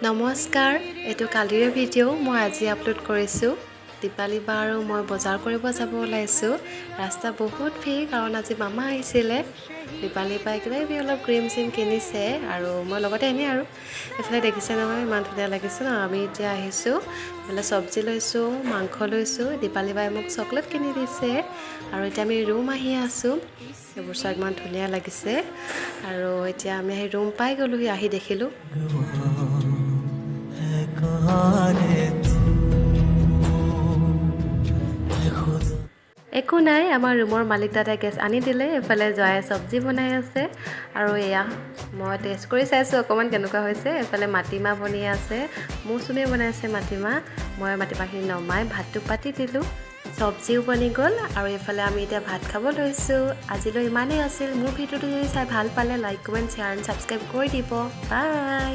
নমস্কাৰ, এইটো কালিৰে ভিডিঅ', মই আজি আপলোড কৰিছোঁ। দীপালী বা আৰু মই বজাৰ কৰিব যাব ওলাইছোঁ। ৰাস্তা বহুত ভিৰ, কাৰণ আজি মামা আহিছিলে। দীপালী বাই কিবা কিবি অলপ ক্ৰীম চিম কিনিছে আৰু মই লগতে এনেই। আৰু এইফালে দেখিছে নহয়, ইমান ধুনীয়া লাগিছে ন? আমি এতিয়া আহিছোঁ। এইফালে চব্জি লৈছোঁ, মাংস লৈছোঁ। দীপালী বাই মোক চকলেট কিনি দিছে আৰু এতিয়া আমি ৰুম আহি আছোঁ। এইবোৰ চাওক, ইমান ধুনীয়া লাগিছে। আৰু এতিয়া আমি আহি ৰুম পাই গ'লোহি। আহি দেখিলোঁ है कहाँ रे तू, है खुदा। একো নাই, আমাৰ ৰুমৰ মালিক দাদাই গেছ আনি দিলে। এইফালে জয়াই চব্জি বনাই আছে আৰু এয়া মই টেষ্ট কৰি চাইছোঁ অকণমান কেনেকুৱা হৈছে। এইফালে মাটিমাহ বনি আছে, মৌচুমীয়ে বনাইছে মাটিমাহ। মই মাটিমাহখিনি নমাই ভাতটো পাতি দিলোঁ। চব্জিও বনি গ'ল আৰু এইফালে আমি এতিয়া ভাত খাব লৈছোঁ। আজিলৈ ইমানেই আছিল। মোৰ ভিডিঅ'টো যদি চাই ভাল পালে, like, comment, share and subscribe কৰি দিব। বাই।